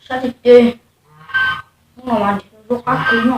Sab tiag tiag, hnub no mas nrhiav zaub qab kawg no.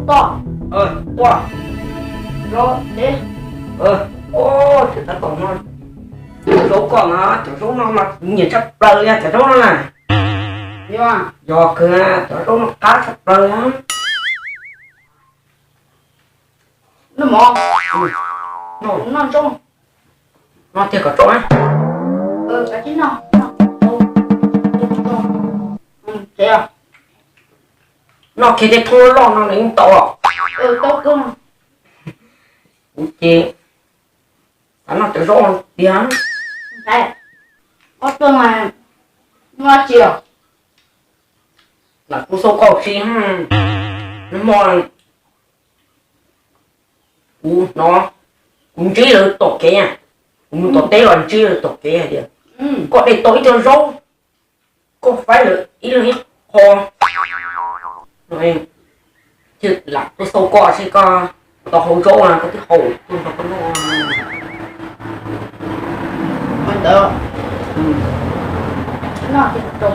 Poj, ua, zaub, teb. Ua, tseem tab tom no, cov zaub koj mas, cov zaub no mas kuv nyiam tshaj plaws li cov zaub no na. Yog kawg, cov zaub no qab tshaj plaws. Noj mov, noj zaub, noj tiag kom tsau na. Noj kiag tej thoob loj no nws yeej tau os. Kuv ces xav noj cov zaub tiag. Ob tuaj mas muaj dab tsi os? Lam kuv xauj koj si, nag hmo kuv hnov, kuv ntsib lawv tom kev, kuv mus tom teb los ntsib lawv tom kev hais tias koj de tau ib co zaub, koj faib lawv ib leeg ib qho. Lam tuaj xauj koj seb koj tau hau zaub na, koj twb hau tuaj nrog koj noj. Ua ntawd, noj tiag.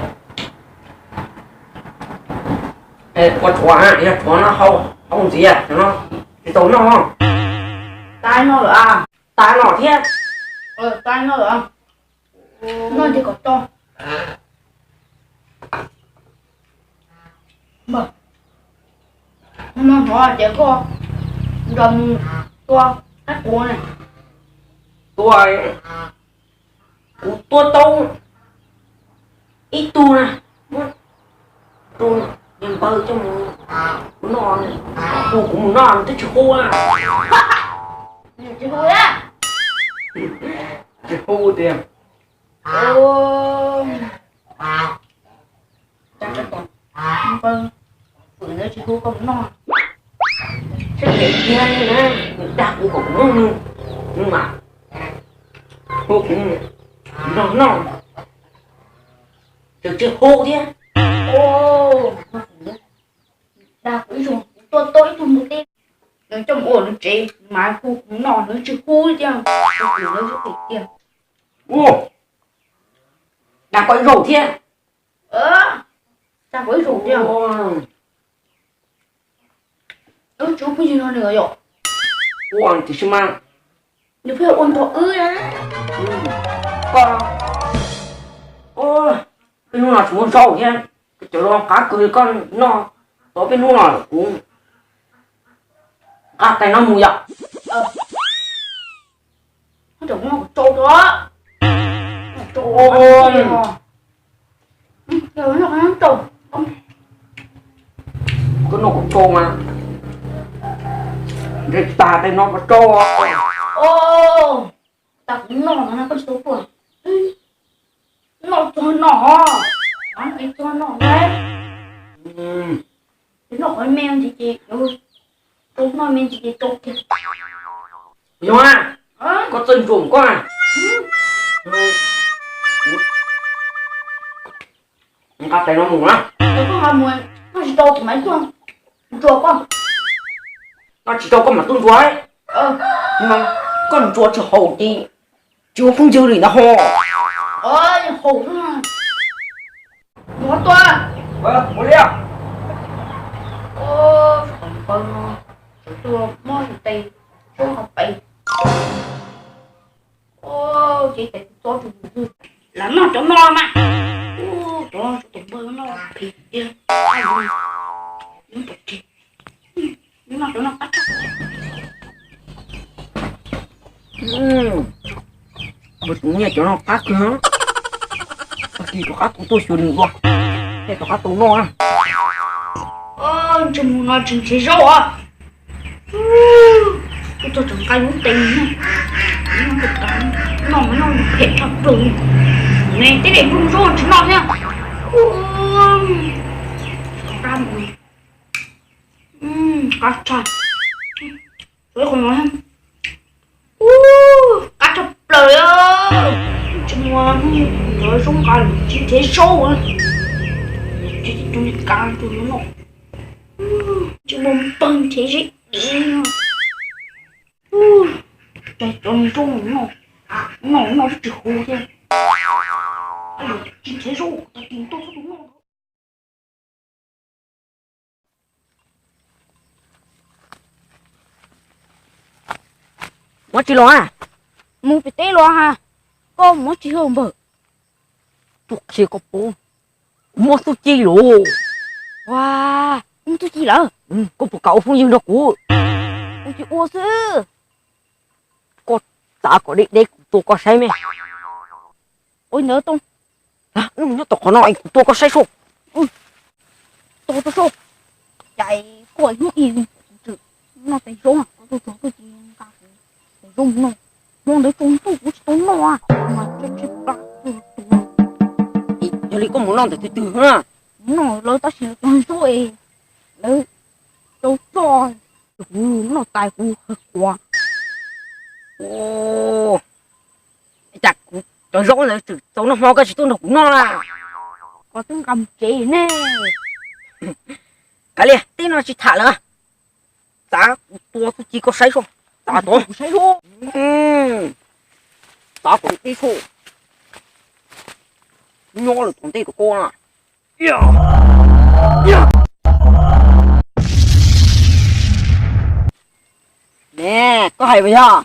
Ua tshuav, yog tshuav no hau, hau ntxiv, tsis tau noj. Tas no lawm, tas no thiab. Tas no lawm, noj tiag kom tsau. Hnov tias koj nrog mus tua qaib qua ne. Tua, kuv tua tau ib tug na, muab rau niag npawg coj mus noj, hu kuv mus noj twb tsis hu. Tsis hu tiag. Npawg, tus ntawd tsis hu koj mus noj, saib phem tiag li na, dag kuv kom kuv muab nws, nws mam hu kuv nrog noj, tseem tsis hu thiab. Dag kuv ib zaug, kuv tua tau ib tug ntawd teb, nws coj mus ua nws tsev, nws mam hu kuv noj, nws tsis hu li tiag, tus ntawd saib phem tiag. Dag koj ib zaug thiab. Dag koj ib zaug tiag. Wb tsis ua phooj ywg nrog nws yom? Ua tiam sis mas nws pheej ua nrog wb na. Koj, peb hnub no tsis muaj zaub thiab, cov no qab kawg li, koj noj tau peb hnub no kuv nqa tais no mus yom. Noj kom tsau, noj kom tsau mas, nrhiav tas tais no kom tsau. Tas kuv noj mas koj tsis tau tuaj. Noj txog no, noj txog no, noj qhov me ntsis ces tsau, noj me ntsis ces tsau kiag. Yog, koj txawj ntsuas koj. Nqa tais no mus na. Koj nqa mus, noj tsis tau kuv mam tuaj ntsuas koj. Noj tsis tau koj mam tuaj ntsuas. Koj ntsuas tsis haum ces tsis ua phooj ywg li ntag ho. Haum xwb. Mus tuaj. Ua li. Npawg no, tsov tuaj mob tes, tsov ho pes. Ces tes txob rau mus, lam noj cov no mas. Cov tus npawg no phem tiag. Noj cov no qab tshaj. Npawg tus nyiaj cov no qab kawg. Tag kis rov qab kuv tuaj xyuas nws dua, es rov qab tau noj na. Ntsej muag no tsis nrhiav zaub os. Kuv tuaj tseem nqa lub tes noj, noj mas noj phem tshaj plaws. Ne tej daim nplooj zaub tsis noj thiab. Ub, qab tshaj, qab tshaj, ub, qab tshaj plaws li. Tsis muaj hnub ntawd zoo nqa lawm tsis nrhiav zaub, tsis tus niag kav tus no, tsis muaj pawg nrhiav zeb div no. Ub, cov zaub no noj, noj twb tsis huv thiab. Tsis nrhiav zaub tag kis tuaj txhob tus noj. Muab tsis los a? Mus pem teb los ha, koj muab tsis yog npawg. Tuaj qhia koj paub, kuv muaj txuj ci lawm. Ua, muaj txuj ci lawm. Koj puas kam ua phooj ywg nrog kuv? Kuv tsis ua xwb. Koj txav kom deb deb kuv tua koj saib me. Ua ntawd tau. Nyob tom qhov no es kuv tua koj saib soj. Tua rau soj. Cas koj hnub ib noj tes zaub, koj tuaj txog koj tsis nqa kuv tes zaub mus noj. Hmo ntawd tsaus ntuj kuv tsis tau noj mas tseem tseg plab tuag. Yog li koj mus noj ntawm twg twg na? Mus noj lawv tab sis lawv cog zaub es lawv tau txoj, kuv noj tas kuv qhuav. Cas kuv cov zaub ntawd tseem txaus noj hmo koj tsis tuaj nrog kuv noj na? Koj twb nqa mus tsev ne. Kav liam, teb no tsis tham lawm. Txav kuv tua txuj ci koj saib soj. Txav tod. Txav kom deb soj. Nyob lawm tom ntej rau koj na. Ne, koj hais puas yog?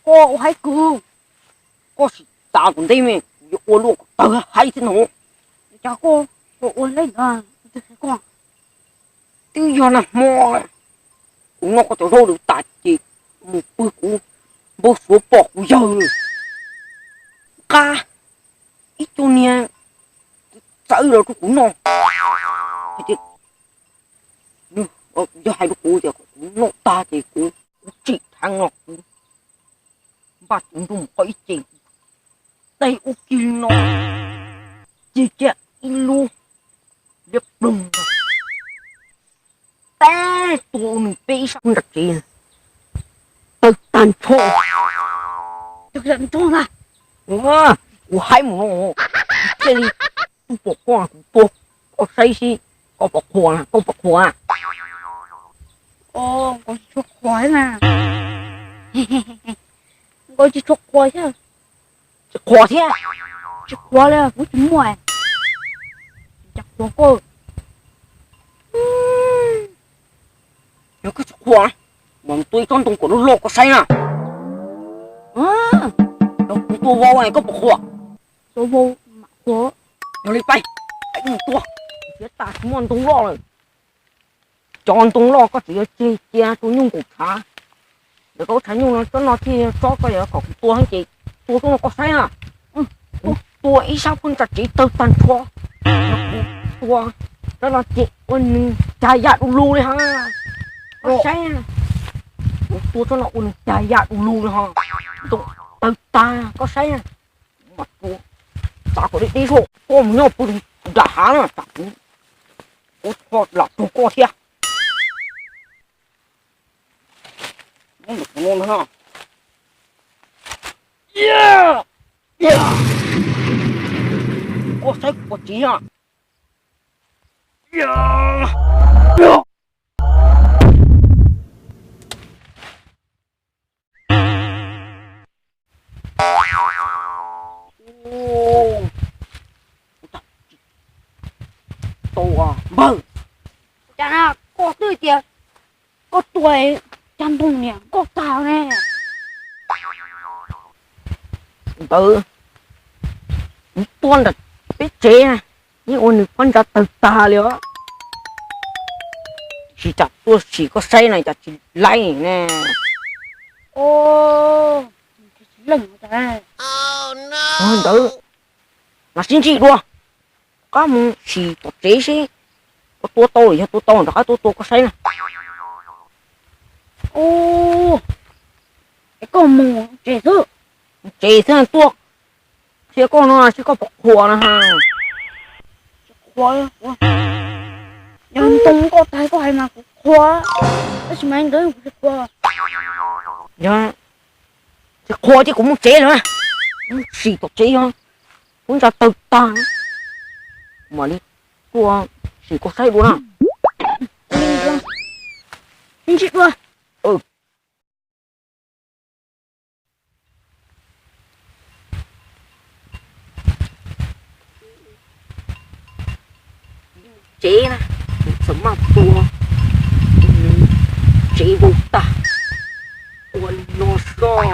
Koj ua haib kawg. Koj sim txav tom ntej me, kuv yuav ua luaj kom tawg haib thiab no. Cas koj ua ua li ntawd, twb yog nag hmo kuv noj koj cov zaub lawm tas ces mus pw kuv npau suav pom kuv yawg nqa ib co niag txawv los rau kuv noj. Hais tias, yog hais rau kuv tias kom kuv noj tag ces kuv, kuv tsim dheev no kuv npaj tus ntuj mus qhov ib ce, teb ub kig no, cig kiag ib lub liab ploog, teb tua ua nws peb ib sab nram tsev tawg tag nrho. Kuv haib mus no, thiaj li tub pom koj, kuv tua koj saib seb koj puas qhuas, koj puas qhuas. Nkaus tsis tshua qhuas na. Nkaus tsis tshua qhuas thiab. Tsis qhuas thiab. Tsis qhuas li, kuv tsis muaj. Cas qhuas koj? Yog koj tsis qhuas, mam tua ib tsob ntoo kom loj loj koj saib na. Yog kuv tua vau koj puas qhuas? Tua vau mam qhuas. Yog li pais, pais mus tua. Thiab tas tsis muaj ntoo loj lawm. Cov ntoo loj koj tseem yuav tseg cia rau nyuj nkaum tshav. Ntawm koj lub tshav nyuj no tsob no thiaj yog tsob koj yuav kom kuv tua ces tua tsob no koj saib na. Kuv tua ib sab phab ntsa tsev tawg tag nrho. Kuv tua tsob no ces ua nws cag ya du lug li ho. Koj saib, kuv tua tsob no ua nws cag ya du lug li ho. Ntoo tawg tag koj saib. Mas tua, txav kom deb deb zog, koj mus nyob pw nram hav na tsam kuv, kuv ho lam raug koj thiab. Koj saib kuv tsis yog. Npawg, cas koj twb tias koj tua cag ntoo niam nkauj tag ne? Ntawd, kuv tua nram peb tsev, yeej ua nws phab ntsa tawg tag li os. Tsis tas tuaj sim koj saib na cas tsis laib ne. Ntawd, mas sib ntsib dua, rov qab mus sim tom tsev seb koj tua tau lawm, yog tua tau rov qab tuaj tua koj saib na. Koj mus tsev xwb. Tsev xwb tuaj qhia koj no seb koj puas qhuas no ha. qhuas, yog ntoo koj tag koj hais mas kuv qhuas, tab sis mas li ntawd kuv tsis qhuas. Yog tsis qhuas ces kuv mus tsev lawm, mus sim tom tsev yog kuv ntsa tawg tag, mam li tuaj sim koj saib dua na. Ntsib dua. Tsev na, kuv txawm maj tua tsev vau tag, ua li no soj.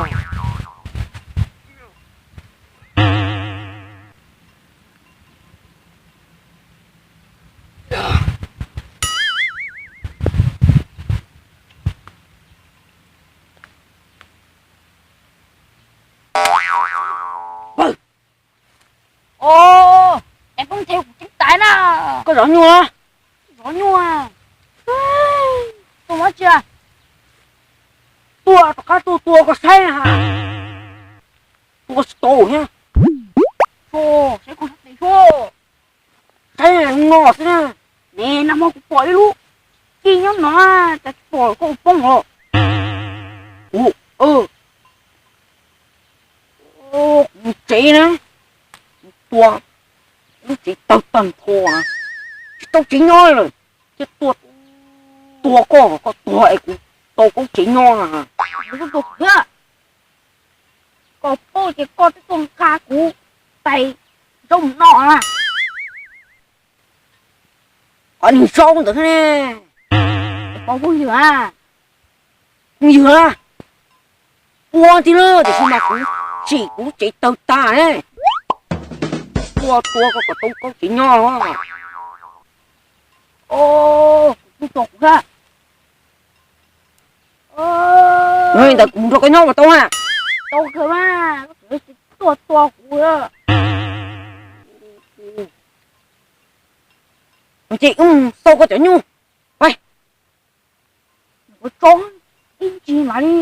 Os, es koj nrhiav kuv tsev tais na. Koj zov nyuj, zov nyuj, tua mov tsia. Tuaj rov qab tuaj tua koj saib na. Tua tsis tau thiab. Saib koj tes saib no xwb na. Ne, nag hmo kuv pom ib lub ci nyob no, cas tsis pom koj ua poob os. Kuv, kuv mus tsev na, kuv tua lub tsev tawg tag nrho na, tsis tau tsev nyob lawm, thiaj tuaj tua koj, koj tuag es kuv tau lub tsev nyob na. Koj paub ces koj twb tuaj nqa kuv tais zaub mus noj na. Qhov niag zaub ntawd ne, pov phooj ywg a, phooj ywg a, ua tiag lawm tiam sis mas kuv tsim kuv tsev tawg tag ne, ua tua koj kom tau koj tsev nyob. Kuv tus tua kuv thiab. Ntawm kuv nrog koj nyob mas tau na. Tau kawg mas, koj tseem tuaj tua kuv. Ces wb mus xauj koj cov nyuj. Ua tso, ib ntsis mam li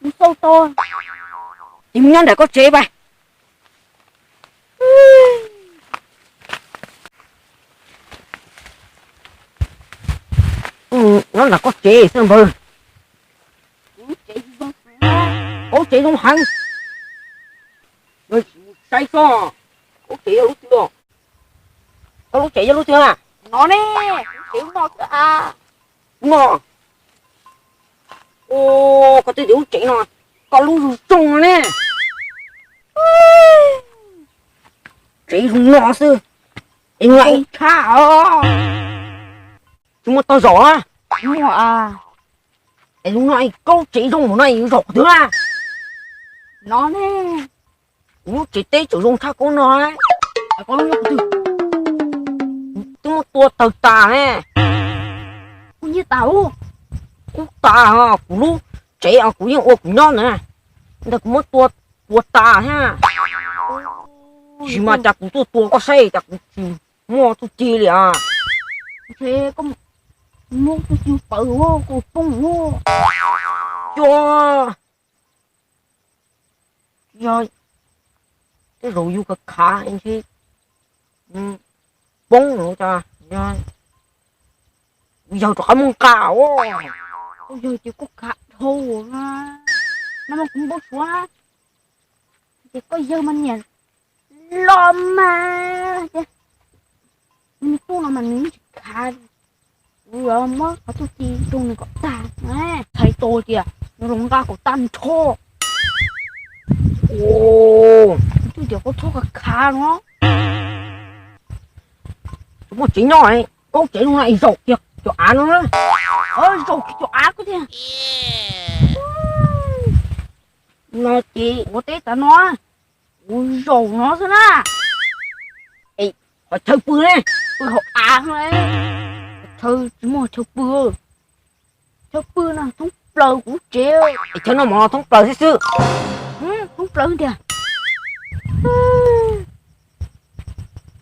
mus xauj tau. Ces mus nyob nram koj tsev pais. Nyob nram koj tsev xwb npawg. Koj tsev zoo heev. Saib koj, koj tsev yog lub twg? Koj lub tsev yog lub twg? No ne, kuv tsev lub no xwb a. Lub no. Koj twb tias lub tsev no, koj lub zoo zoo no ne. Tsev zoo no xwb, es zoo tshaj os. Tsis muaj tog zaum a? Es zoo no es koj lub tsev zoo mus no es zaum qhov twg na? No ne. Kuv lub tsev teb tseem zoo tshaj koj no. Koj lub nyob qhov twg? Twb muab tua tawg tas ne. Kuv nyiag tas ub. Kub tas, kuv lub tsev kuv yeej ua kuv nyob ntawd, ntawd kuv muab tua, tua tas thiab. Tab sis mas cas kuv tuaj tua koj saib cas kuv tsis muaj txuj ci li as. Ntshe koj muab txuj ci pawv ua koj poob ua. Cua, yog tej zaum yus khav khav ntshe poob no, yog rov qab muab nqa. Koj yawg ces koj khav dhau na, no mas kuv npau suav ces koj yawg mas niam los mas ces nws tub no mas nws tsis khav. Kuv yuav muab qhov txuj ci rau nws kom tag, txhais tau tias nws los nqa kom tag nrho. Txuj ci koj txhob khav khav no. Muaj tsev nyob, koj tsev zoo no zaum kiag cov av no na. Zaum kiag cov av koj tiag. No ces ua teb tas no, kuv zaum no xwb na. Es qhov chaw pw ne, pw hauv av, chaw tsis muaj chaw pw. Chaw pw no thoob plaws kuv tsev. Es chaw noj mov thoob plaws xwb xwb. Thoob plaws tiag.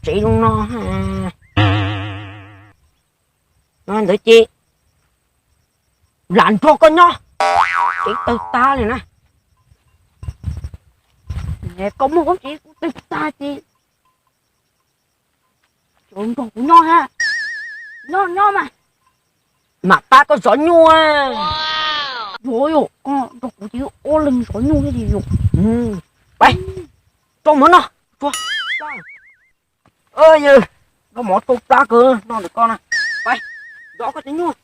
Tsev zoo no, no ntawd ces lam nrog koj nyob, tsev tawg tag li na. Koj muaj koob tsev kuv tawg tag ces Nrog kuv nyob ha. Nyob nyob mas. Mam pab koj zov nyuj. Yuav yog koj nrog kuv ces wb ob leeg zov nyuj thiab ces yog. Pais, rau mov noj. Yawg, koj mov tau plab kawg no ntawm koj na. Pais, zov koj cov nyuj.